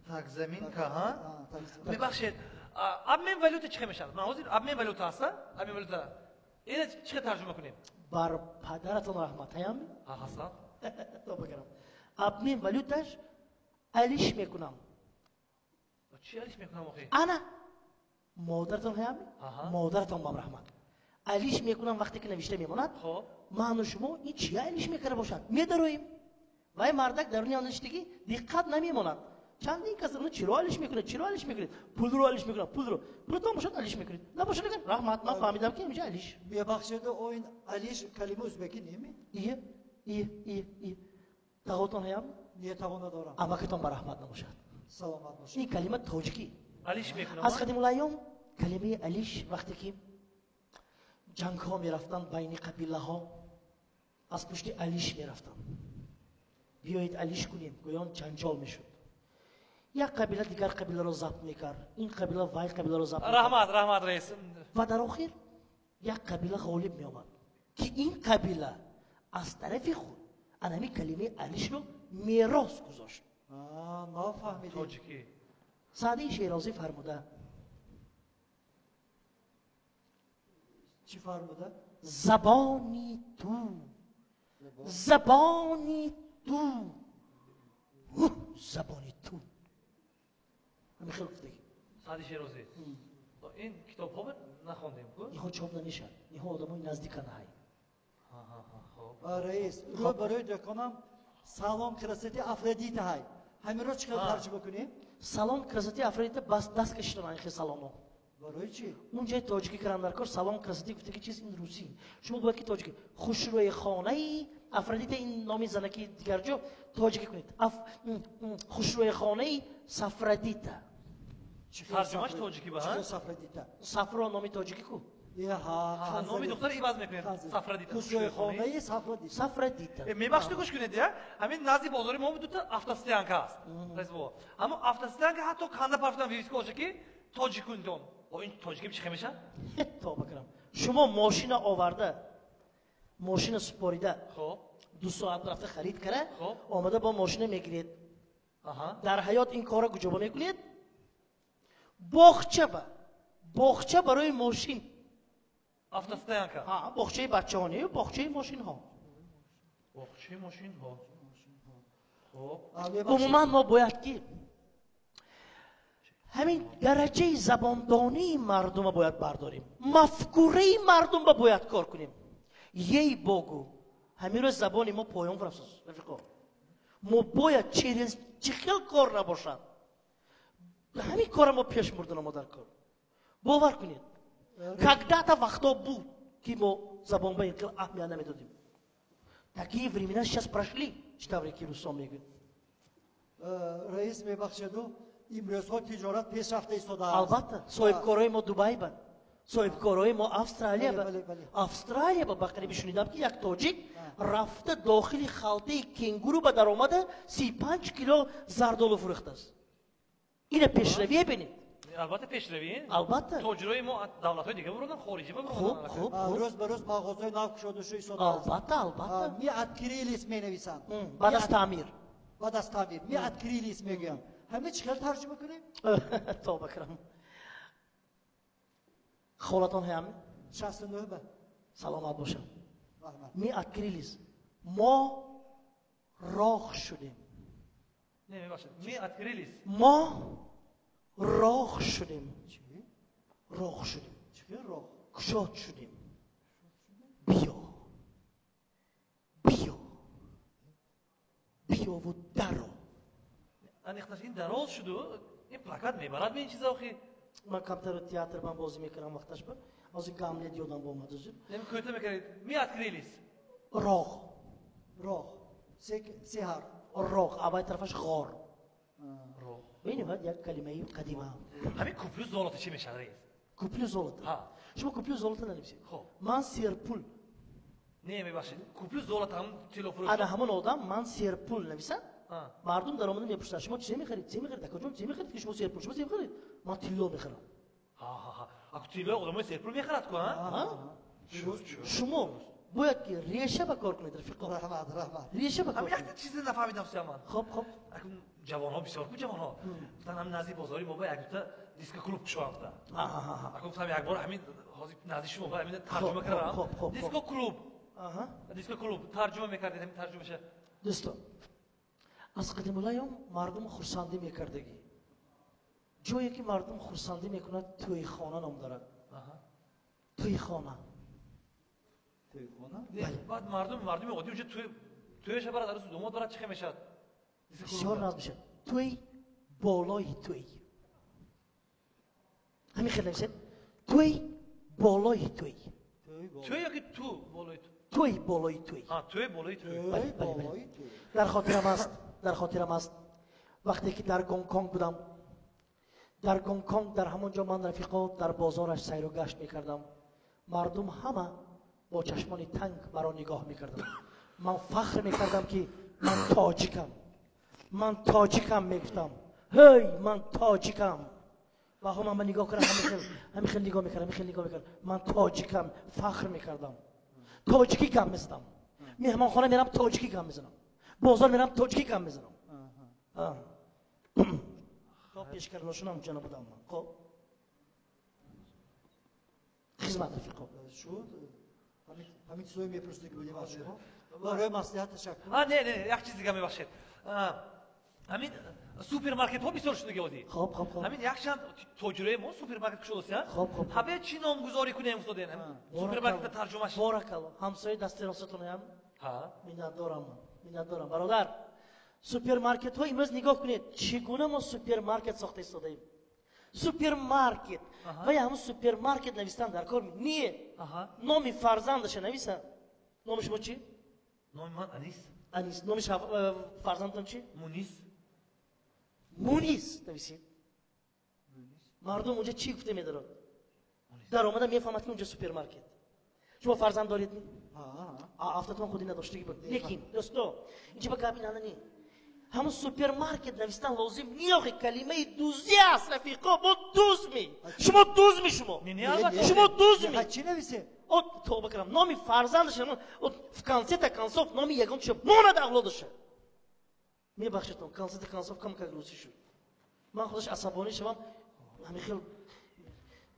Так, заминка, ҳа? Мебахшед, обмен валюта чӣ хел мешавад? Ман ҳозир обмен валюта аст, обмен валюта. Ина чӣ хел тарҷума кунем? Бар падаратон раҳмат, ҳаям? Ҳа, ҳастам. То бикунам. Обмен валюташ алиш мекунам. Чӣ алиш мекунам охи? Ана модаратон ҳаям? Модаратон бам раҳмат. Алиш мекунам вақте ки навишта мемонад. Ману шумо ин чия алиш мекарда бошад? Медароем. Вай мардак даруни он ништагӣ диққат намемонад. Чандин кас уни чиро алиш мекунад, чиро алиш мекунад, пулро алиш мекунад, пулро. Пултон бошад алиш мекунед. Набошад мекунад, раҳмат, ман фаҳмидам ки инҷа алиш. Мебахшед, о ин алиш калима ӯзбекӣ неми? Ие, ие, ие, ие. Тағотон ҳаям? Не, тағо надорам. Амакатон ба раҳмат набошад. Саломат бошед. Ин калима тоҷикӣ. Алиш мекунам. Аз қадимулайём калимаи алиш вақте ки ҷангҳо мерафтанд байни қабилаҳо, аз пушти алиш мерафтанд. Биёед алиш кунем, гӯён ҷанҷол мешуд. Як қабила дигар қабиларо забт мекард, ин қабила вай қабиларо забт мекард. Раҳмат, раҳмат, раис. Ва дар охир як қабила ғолиб меомад, ки ин қабила аз тарафи худ анами калимаи алишро мерос гузошт. Нафаҳмидем. Тоҷикӣ. Саъдии Шерозӣ фармуда. Чӣ фармуда? Забони ту, забони ту, забони ту. Ҳамин хел гуфтагӣ. Саъди Шерозӣ. Ин китобҳо нахондем ку? Инҳо чоп намешавад. Инҳо одамои наздика наҳай. Раис, рӯ барои дӯконам салом красоти Афродита ҳай. Ҳаминро чӣ хел тарҷума кунем? Салом красоти Афродита бас даст кашидан ин хел саломо. Барои чӣ? Он ҷои тоҷикӣ кардам дар кор салом красоти гуфтаги чиз ин русӣ. Шумо бояд ки тоҷикӣ. Хушрӯи хонаи Афродита ин номи занаки дигар ҷо тоҷикӣ кунед. Хушрӯи хонаи Сафрадита. Тарҷумаш тоҷикӣ ба, ҳа? Сафрадита. Сафро номи тоҷикӣ ку? Номи духтар иваз мекунед. Сафрадита. Хушрӯи хонаи Сафрадита. Сафрадита. Мебахшед, гӯш кунед, я? Ҳамин назди бозори мо дута автостоянка аст. Ҳамон автостоянка ҳатто канда партофтан вывеска бошад ки тоҷикунтон. Ин тоҷикӣ чӣ хел мешавад? Тоба кунам. Шумо мошина оварда, мошина супорида, 2 соат рафта харид кара, омада бо мошина мегиред. Дар ҳаёт ин корро куҷо мекунед? Боғча ба. Боғча барои мошин. Автостоянка. Ҳа, боғчаи бачаҳо не, боғчаи мошинҳо. Боғчаи мошинҳо. Умуман мо бояд ки ҳамин дараҷаи забондонии мардума бояд бардорем, мафкураи мардумба бояд кор кунем. Ей богу, ҳамин рӯз забони мо поён рафт, рафиқо. Мо бояд через чӣ хел кор набошад, ҳамин кора мо пеш бурдана мо дар кор. Бовар кунед, когда-то вақто буд, ки мо забон ба ин хел аҳамият намедодем. Такие времена сейчас прошли, чӣ тавре ки Рустом мегӯяд. Раис, мебахшеду, имрӯзҳо тиҷорат пешрафта истодааст. Албатта, соҳибкорои мо Дубай ба, соҳибкорои мо Австралия ба. Австралия ба қариби шунидам, ки як тоҷик рафта дохили халтаи кенгуру ба даромада 35 кило зардолу фурӯхтааст. Ина пешравие бинед. Албатта пешравӣ. Албатта. Тоҷирои мо давлатҳои дига бурданд, хориҷӣ ба бурданд. Хуб, хуб, хуб. Рӯз ба рӯз мағозаҳои нав кушода шуда истодааст. Албатта, албатта. Мы открылись менависанд. Баъд аз таъмир. Баъд аз таъмир. Мы открылись мегӯянд. Ҳамин чӣ хел тарҷума кунем? Тоба кунам. Холатон ҳаям? 69 ба. Саломат бошам. Мы открылись. Мо роҳ шудем. Не, мебахшед. Мы открылись. Мо роҳ шудем. Роҳ шудем. Чӣ роҳ? Кушод шудем. Биё. Биё. Биёву даро. Аниқташ ин дароз шуду, ин плакат мебарад ин чиза охи? Ман камтар театр ман бозӣ мекунам вақташ ба. Ҳозир Гамлет ёдам бомад ҳозир. Неми кӯта мекардед. Мы открылись. Роҳ. Роҳ. Се ҳарф. Роҳ. Аввали тарафаш ғор. Бинед, як калимаи қадима. Ҳамин куплю золото чӣ мешавад, раис? Куплю золото. Шумо куплю золото нанависед. Ман серпул. Не, мебахшед. Куплю золото ҳам тиллофурӯш. Ана ҳамон одам ман серпул нависад. Мардум дар омада мепурсад, шумо чӣ мехаред? Чӣ мехаред? Акаҷон, чӣ мехаред ки шумо серпул? Шумо чӣ мехаред? Ман тилло мехарам. Ҳа. Аку тилло одамои серпул мехарад ку, ҳа? Шумо Бояд ки реша ба кор кунед, рафиқо. Раҳмат, раҳмат. Реша ба кор Ҳам якта чизе нафаҳмидам, Сияман. Хоб, хоб. Акун ҷавонҳо бисёр ку, ҷавонҳо. Гуфтан ҳам назди бозори мо ба як дута диско клуб кушоям гуфта. Акун гуфтам як бор ҳамин ҳозир назди шумо ба ҳамин тарҷума кардам. Диско клуб. Диско клуб тарҷума мекардед, ҳамин тарҷумаша. Дӯстон, аз қадимулайём мардум хурсандӣ мекардагӣ. Ҷое ки мардум хурсандӣ мекунад, тӯйхона ном дорад. Тӯйхона. Тӯйхона? Баъд мардуми оддӣ унҷа тӯяша барад, арӯсу домод барад, чӣ хел мешавад? Бисёр наз мешавад. Тӯй болои тӯй. Ҳамин хел нависед. Тӯй болои тӯй. Тӯй ёки ту болои ту? Тӯй болои тӯй. Тӯй болои тӯй. Бале, бале. Дар хотирам аст, дар хотирам аст. Вақте ки дар Гонконг будам, дар Гонконг, дар ҳамон ҷо ман, рафиқо, дар бозораш сайру гашт мекардам. Мардум ҳама бо чашмони танг маро нигоҳ мекарданд. Ман фахр мекардам, ки ман тоҷикам. Ман тоҷикам, мегуфтам. Ҳей, ман тоҷикам. Ва ҳама ман нигоҳ кардам, ҳамин хел нигоҳ мекардам, ҳамин хел нигоҳ мекардам. Ман тоҷикам, фахр мекардам. Тоҷикӣ гап мезадам. Меҳмонхона мерам, тоҷикӣ гап мезанам. Бозор мерам, тоҷикӣ гап мезанам. Хоб, пешкарношунам ҷана будам ман. Хоб, хизмат, рафиқо. Шуд, ҳамин чизое мепурсида ки будем аз шумо. Барои маслиҳат ташаккур. Не, не, як чиз дига, мебахшед. Ҳамин супермаркетҳо бисёр шудаги озӣ. Хоб, хоб, хоб. Ҳамин якчанд тоҷирои мо супермаркет кушодасия. Хоб, хоб. Ҳабе чӣ номгузорӣ кунем гуфтоден супермаркета тарҷумаш? Боракалло, ҳамсояи дасти ростатонаям. Миннатдорам, ман миннатдорам, бародар. Супермаркетҳо имрӯз, нигоҳ кунед, чӣ гуна мо супермаркет сохта истодаем. Супермаркет ва я ҳамун супермаркет навистан дар кор не, номи фарзандаша нависа. Номи шумо чӣ? Номи ман Анис. Анис. Номи фарзандатон чӣ? Мунис. Мунис нависед. Мардум унҷа чӣ гуфта медорад? Даромада мефаҳмад, ки унҷа супермаркет. Шумо фарзанд доред? Автотон худи надоштагӣ буд. Лекин, дӯсто, инҷа ба гапи нана не, ҳамун супермаркет навистан лозим не. Охи, калимаи дуздӣ аст, рафиқо. Мо дузми, шумо дузми, шумо, шумо дузми. Чӣ нависем? Тоба кардам, номи фарзандаша в конце-то концов номи ягон чиша монад, авлодаша. Мебахшедон, конце-то концов кам как русӣ шуд. Ман худаш асабонӣ шавам, ҳамин хел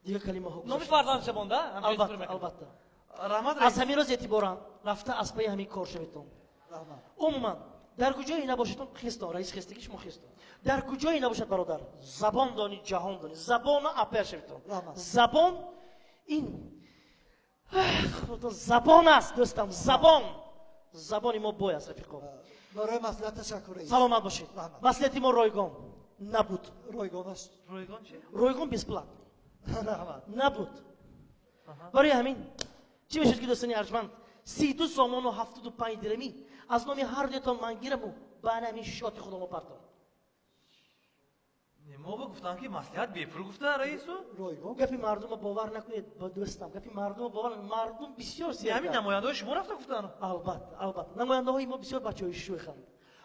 дигар калимаҳо. Номи фарзандаша монда. Албатта, албатта. Раҳмат. Аз ҳамин рӯз эътиборан рафта аз паи ҳамин кор шаведтон. Умуман, дар куҷое набошедтон, хестон, раис хестагӣ, шумо хестон, дар куҷое набошад, бародар, забон дони, ҷаҳон дони. Забона апая шаведтон. Забон ин забон аст, дӯстам. Забон, забони мо бой аст, рафиқо. Барои маслиҳат ташаккур. Саломат бошед. Маслиҳати мо ройгон набуд. Ройгонаш? Ройгон чи? Ройгон, бесплатно. Раҳмат. Набуд. Барои ҳамин чӣ мешуд, ки, дӯстони арҷманд, 32 сомону 75 дирамӣ аз номи ҳар дуятон ман гираму баъд ҳамин шоти худомо партом. Мо ба гуфтам, ки маслиҳат бепул гуфта раису. Ройгон. Гапи мардума бовар накунед, ба дӯстам, гапи мардума бовар. Мардум бисёр ҳамин намояндаҳои шумо рафта гуфтан. Албатта, албатта, намояндаҳои мо бисёр бачаҳои шӯханд.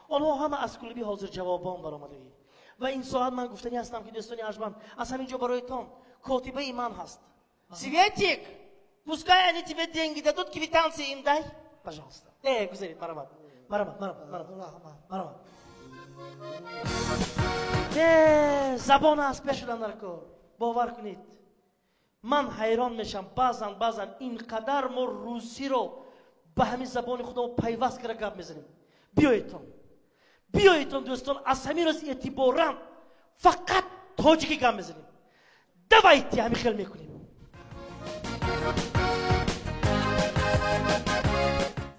Онҳо ҳама аз клуби ҳозирҷавобон баромадагӣ. Ва ин соат ман гуфтанӣ ҳастам, ки, дӯстони арҷманд, аз ҳамин ҷо бароятон котибаи ман ҳаст. Светик, пускай они тебе деньги дадут, квитанции им дай, пожалуйста. Гузаред, марамат, марамат, марамат, марамат, марамат. Забон аст пеш шудан дар кор. Бовар кунед, ман ҳайрон мешам баъзан, баъзан ин қадар мо русиро ба ҳамин забони худомо пайваст карда гап мезанем. Биёедтон, биёедтон, дӯстон, аз ҳамин рӯз эътиборан фақат тоҷикӣ гап мезанем. Давайте, ҳамин хел мекунем.